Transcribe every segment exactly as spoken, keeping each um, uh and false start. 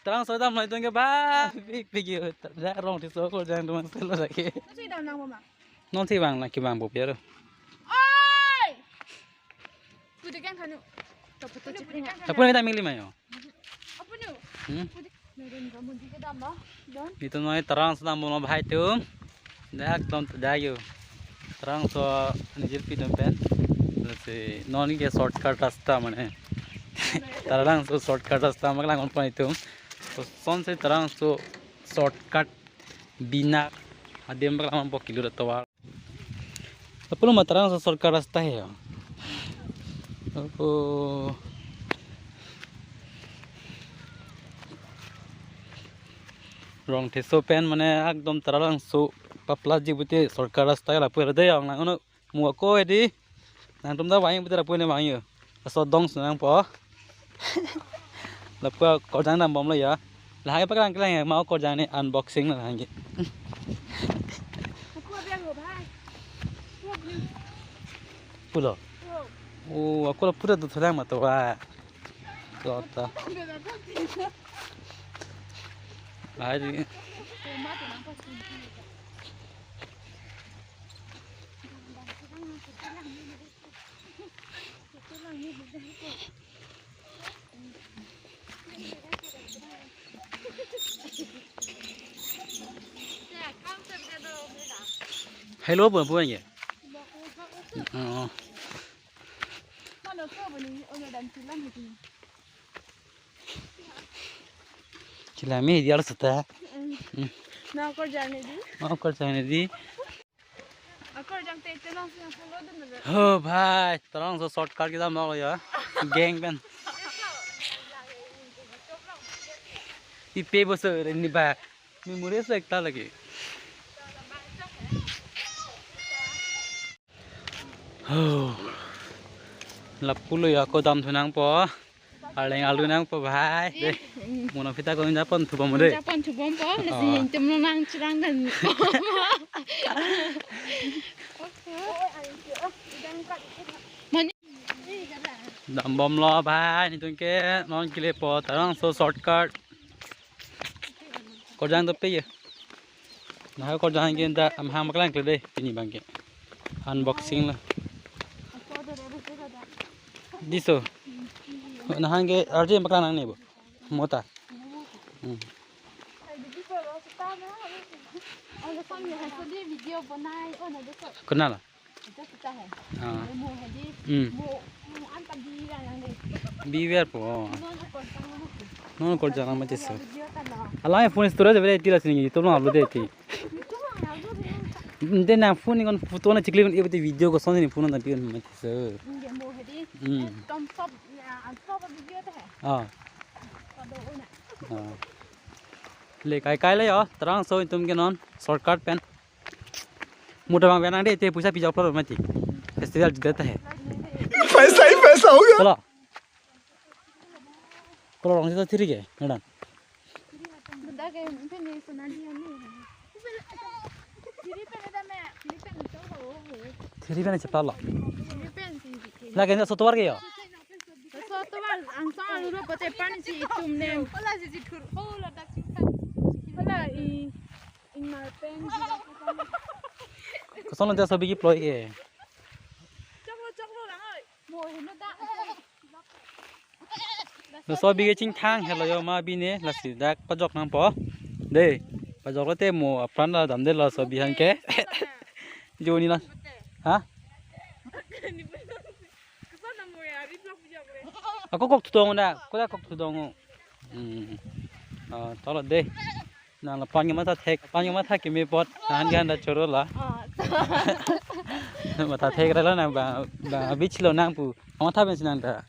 Terang so damlo itum ke ba. Pik pik yo. Dak Rongtheso akorjang atum selo lagi. Nasi dam nang mama. Non si bang lagi bang bopiaro. Oi! Pudi kan kanu. Tapuni kita mili mayo. Apa nu? Hmm? Pudi. Nurun kamu di kedam ba? Don. Itum noi terang so dambomlo bhai atum. Dak tom dak yo. Terang so nijil pidom pen. Lasi non ke shortcut rasta mane. Terang so shortcut rasta mak lang pon itum. Kosonsi terang so shortcut bina adim mak lang po kilo tovar. Lapulo ma terang so shortcut rasta he. Lapu Rongtheso pen mane ekdom terang so paplas ji pute shortcut rasta lapu erde yang nang ono mu ako edi. Nangtum ta vang pute lapu ne vang yo. Laso dong sunang po. Lapu akorjang dambomlo ya. Lahai paklang klang ya, mau akorjang ne unboxing lahai. Aku bilang lo, bhai. Pulo. Oh, aku la pura tu thudang mata wa. Kota. Lahai di. Hello, bu bu ye. Oh. Chilame diar seta. Na akorjang ne di. Akorjang ne di. Akorjang te te nang sing follow dun na. Ho bhai, terang so shortcut kita mau ya. Gang pen. Ipe boso reni ba. Memory so ekta lagi. Ho. Lapulo ya ako dam thunang po. Arleng alu nang po bhai. De. Mono phita ko inja pon thubom de. Inja pon thubom po, nasi Oh. Itum lo nang chirang dan. Mani. Dambomlo bhai, nitum ke non kile po terang so shortcut. Akorjang to pe ye. Lahai akorjang ke da am hang maklang kle de pini bang ke. Unboxing lo. Diso. Lahai ke arje maklang nang ne bo. Mota. Hmm. Kunala? Ah. Hmm. Biver po. Non akorjang nang mati so. Alai phone storage bere tila sini YouTube lo upload de ti. Ante nang phone ni kon photo na chikli kon ibu video kosonsi ni phone na pi mati so. Hmm. Ah. Ah. Le kai kai le yo, terang so itum ke non shortcut pen. Motor bang penang de te puisa pijok lo mati. Festival jida ta hai. पैसा ही पैसा होगा। Kolo. Kolo Rongtheso thiri ke, madam. Thiri pen chepla lo. Lagi na sotovar ke yo. Sotovar angsong alu ro pote pani si itum nem. Hola si si thur. Hola da si. Hola i. Koson lo ja sobi keploi ke. Laso abi ke chingthang helo yo ma abi ne lasi dak pajok nang po. De, pajok lote mo apran la damde laso abi hang ke. Joni na. Ha? Ako kok thudong da, koda kok thudong. Hmm. Ah, tolo de. Nang lapan ke matha thek, lapan ke matha keme apot, nang ke handa choro la. Ah. Matha thek relo nang ba, ba beach lo nang pu. Matha pensi nang ta.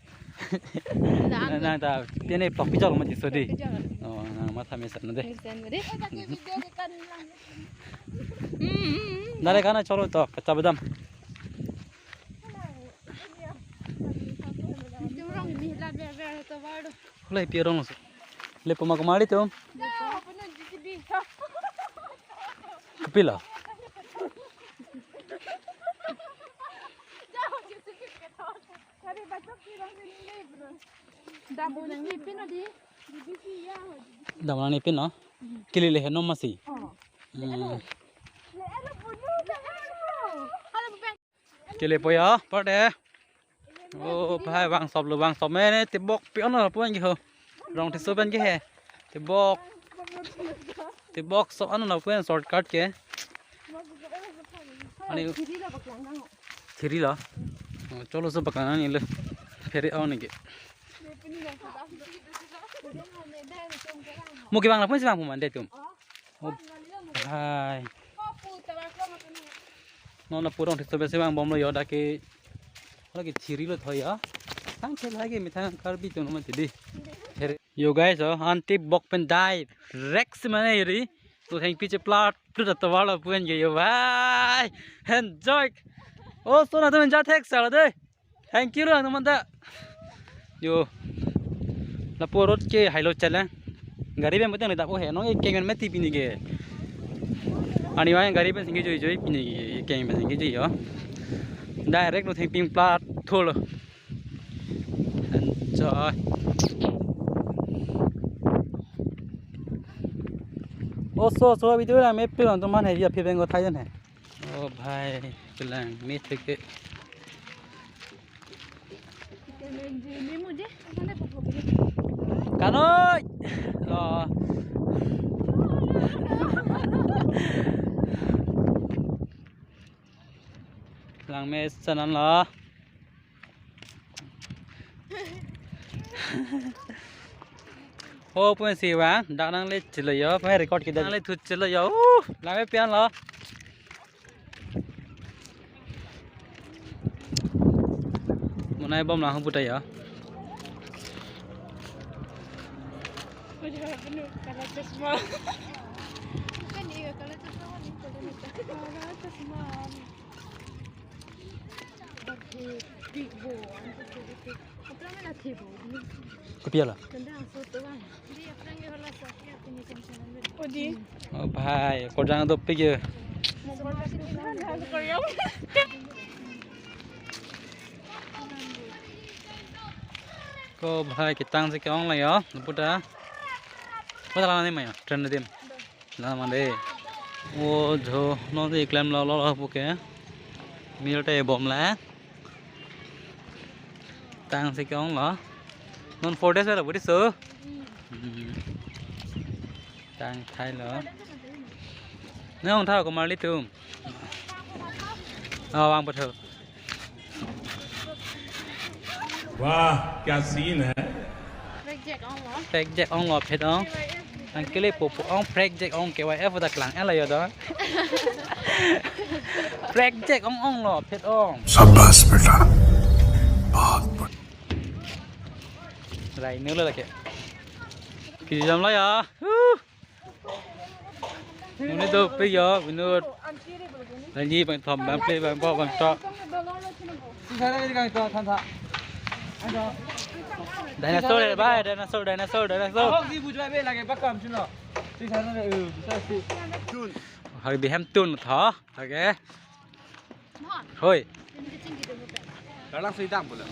Nang ta, pene pok pijok mati so di. Pijok. Oh, nang matha mesen de. Mesen de. Hmm, hmm, hmm. Nare kana choro to, kacha badam. Itu orang ini lah, biar, biar, itu baru. Hola, ipi arong lo so. Lepo ma komat itum. Kopilo? Dah, nang ni pin di. Damrani pin no. Kili le henom masi. Hmm. Kili poya pade. Oh, bhai, bang sop lo, bang sop mene tibok pi ono puan ke ho. Rong tiso pen ke he. Tibok. Tibok sop ano na puan shortcut ke. Ani thiri lo. Oh, cholo so paklang ani le. Pheri aw ni ke. Mo ke bang la puan si bang puman de tum. Oh, hai. Non lapu rong tiso besi bang bom lo yo dak ke. Lagi thiri lo thoi ya. Tang ke lagi methang Karbi tum mati di. Yo guys, oh, anti bok pen dai. Rex mane yuri. To thengpi cheplat tu da tovar lo puan ke yo bhai. Enjoy. Oh, so na tum enjoy thek sala de. Thank you lo, teman ta. Yo. Lapu road ke hailo chala. Gari pen mutang le dapo he. No, ekeng pen mati pini ke. Ani wa gari pen singgi joi joi pini ke. Ekeng pen singgi joi yo. Direct no thengpi plat tholo. Enjoy. Oso, oso, video lang me pil teman he, ya phi bengo thayan he. Oh bhai, kelang me theke. Kanoi. Oh. Lang me sanan la. Oh, puan si bang, dak nang le chilo yo, puan record kita nang le thu chilo yo. Uh, lang me pian lo. Monai bom lang puta ya. Kala chasma. Kala chasma. Kopi ala? Oh bhai, kodang do pige. Ko bhai, ketang si ke-ong lang yo, puta. Puta lang ni ma yo, train dim. La mande. O jo, non si klem lo lo lo puke. Mil te bom la. Tang si ke-ong lo. Non four days la budi so. Hmm. Tang thai lo. Ne ong tha ko marli tum. Oh, vang patho. वाह, क्या सीन है। Prek Jack ong lo. Prek Jack ong lo, phet ong. Ang kele popo ong, Prek Jack ong, K Y F da klang ala yo do. Prek Jack ong ong lo, phet ong. शाबाश बेटा, बहुत बढ़िया। Rai nu lo lake. Kiri jam lo ya. Huh. Ini do pe yo, binut. Lagi bang thom, bang ple, bang po, bang to. Dinosaur, bhai, dinosaur, dinosaur, dinosaur. Hak di hem tun tho, hake. Hoi. Dalang sui dang pula.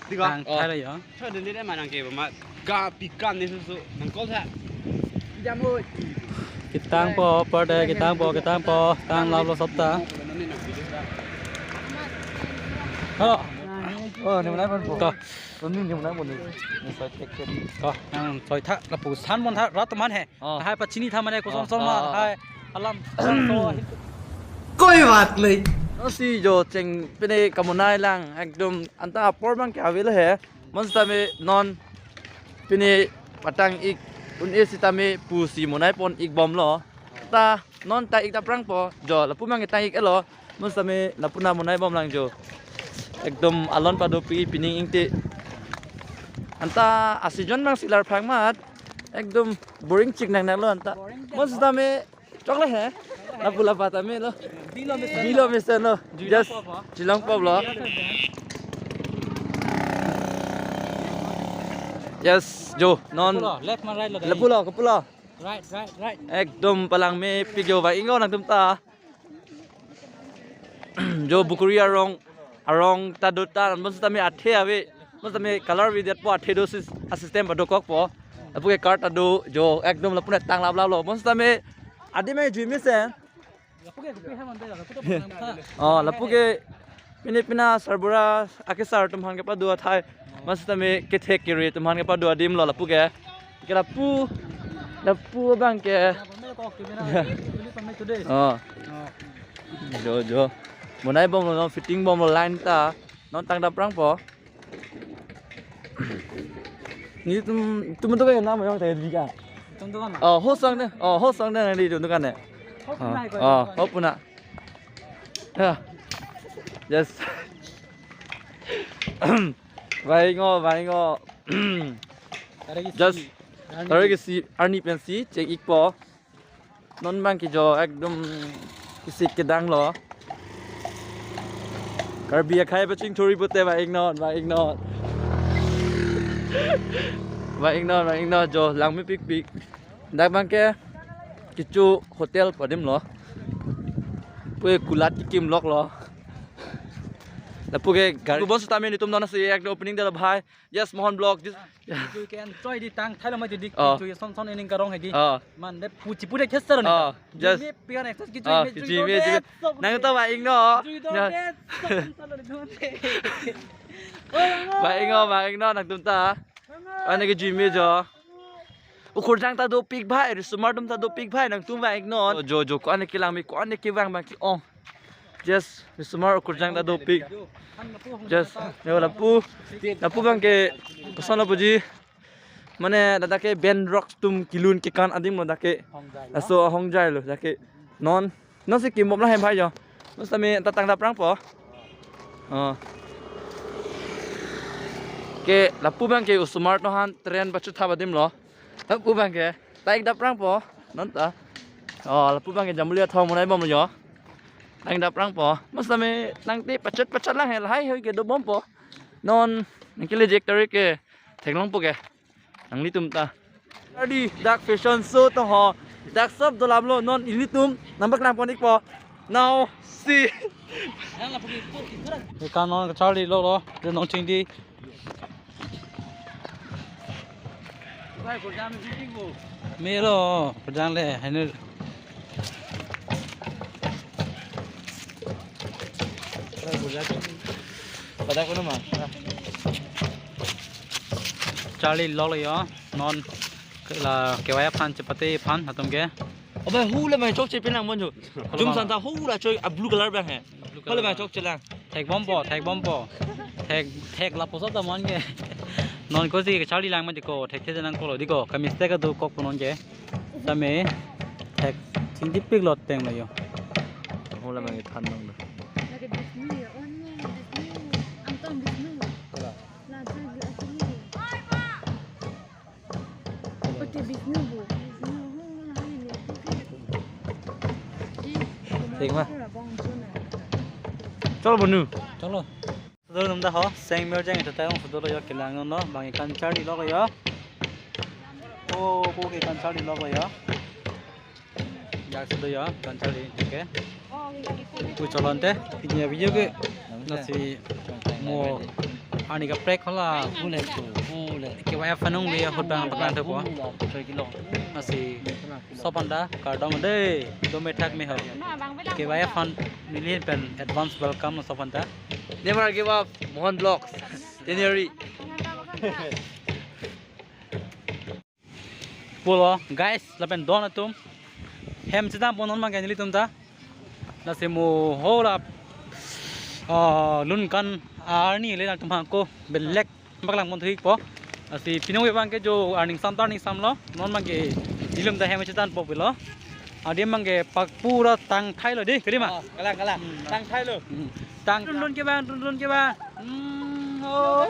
Dang thai lo yo. Cho den de ma nang ke ma ga pi kan ni su su nang kol sa. Jam hoi. Ketang po, pade ketang po, ketang po, tang lap lo sop ta. Hello. Oh, ni mana pon po. To. Ni ni mana pon ni. Ni soi tek tek. To, nang soi tha, lapu san mon tha, rat man he. Oh. Hai pachini tha mane kosong Oh, song oh, ma oh. Hai alam. कोई बात नहीं। Asi jo cheng pine kamonai lang ekdom anta apor bang ke avelo he. Mon sitame non pine patang ik un-e sitame pusi monai pon ik bom lo. Ta non ta ik ta prang po jo lapu mang ta ik elo. Mon sitame lapu na monai bom lang jo. Ekdom alon padopi pining ingti. Anta asijon bang silar phang mat. Ekdom boring chik nang nang lo anta. Mon sitame chokle he. Lapu lapa tame lo. Bilo mesen lo. Just chilong pop lo. Yes, jo non. Pulo, left ma right lo. Lapu lo, kapu lo. Right, right, right. Ekdom palang me pik jo ba ingo nangtum ta. Jo bukuri arong arong ta do ta mon sitame athe ave. Mon sitame color vi det po athe do sis a system pa dokok po. Lapu ke cart ado jo ekdom lapu ne tang lap lap lo. Mo sitame adim ke jui mesen. Lapu ke kopi hai mande, lapu to pernah tha. Oh, lapu ke pini pina sarbura akesar atum aphan kepado athai. Mo sitame kethek kere atum aphan kepado adim lo lapu ke. Ke lapu, lapu abang ke. Pame kok ke bina, pame today. Oh. Oh. Jo, jo. Monai bom lo, fitting bom lo line ta. Non tang daprangpo. Nelitum, tum tu ke nam yang tadi ka. Tum tu kan? Oh, hosang ne. Oh, hosang ne nelitum tu kan ne. Hop Oh, na hai ko. Oh, hop na. Ya. Yes. Vaingo, vaingo. Tare ke Just si, tare ke si arni pensi check ikpo. Non bang ke jo ekdom kisik kedang lo. Karbi akhai pachingthuri pute ba ingnon, ba ingnon. Ba ingnon, ba ingnon jo langmepikpik. Dak bang ke kecho hotel pu adim lo. Pu kulat kekim lok lo. Lapu ke gari bon sitame nelitum non si ekdom opening dela bhai. Yes, Mohan Vlog. This You can try di tang thailo mai di. Oh. Kichu son son ening karong hai di. Oh. Man de puchi pure tester ni. Oh, yes. Ni pian exercise kichu Oh, me kichu me, kichu me. Nangtum ta ba ingno. Kichu Ya. me. Ba ingno, ba ingno nangtum ta. Ane ke jui me jo. Ukhurjang ta dopik bhai, risomar atum ta dopik bhai, nangtum ba ingno. Jo jo ko ane kelang me ko ane kevang bang ke-ong. Just, risomar ukhurjang ta dopik. Just, yo lapu, lapu bang ke, koson lapuji. Mane, dak ke band rock atum kelun kekan adim lo dak ke. Laso ahongjai lo dak ke. Non, non si kimbom la hem bhai jo. Non sitame ta tang daprangpo. Oh. Ke, lapu bang ke osomar atum aphan train pachethap adim lo. Lapu bang ke, ta ik daprangpo, non ta. Oh, lapu bang ke Jamulia thong monai bom jo. Ta ik daprangpo. Mo sitame nangte pachet pachet lang he, lahai hoi ke dobompo. Non, nangkele jek tari ke, theklongpo ke. Nanglitum ta. Adi, dak fashion show to ho. Dak sop dolam lo, non ilitum, nambak lang pon ikpo. Now, see. Eka non kacharli lo lo, de non chingdi. Melo, pejang le, hainur. Pada kono ma? Charli lok lo yo, non la kevai aphan chepate aphan atum ke. Abe hu le mai chok chepelang monjo. Jum santa hu la choi a blue color bang he. Hu le mai chok chelang. Thekbompo, thekbompo. Thek, thek lapuson ta mon ke. Non ko si charli lang ma di ko, thekthe nang ko lo di ko. Ka mistake do kok punon ke. Tame thek chingdi pik lo teng lo yo. Hu le mai than nang do. Lagi Disney ya, oh no, Disney. Ang tong Disney. Wala. Lagi Disney. Pati Disney bu. Disney, oh, hai ni. Thik ma? Cholo bonu. Cholo. Sudo num da ho, seng mer jeng ta tayong sudo lo yo kelang no, bang ikan charli lok yo. Oh, ko ke ikan charli lok yo. Jak sudo yo, ikan charli, oke. Ku cholon te, pinya video ke, nasi mo, ani kaprek hala, kevai aphan nung le ahut bang paklang thepo. Nasi, sopan da, kardom de, do me thak me ho. Kevai aphan neli pen advance welcome sopan da. Never give up, Mohan Vlogs, January. Pulo, guys, lapen don atum. Hem chedam pon non ma ke nelitum ta. Lasi mo hala, ah, lun kan arni le nangtum hako belek paklang pon thik po. Lasi pini abang ke jo arning sam ta arning sam lo. Non ma ke nelitum ta hem chedampo pulo. Adim ma ke pak pura tang thai lo di, kali ma? Oh, kalang, kalang. Hmm. Tang thai lo. Hmm. Tang. Run run ke bang, run run ke bang. Hmm, oh.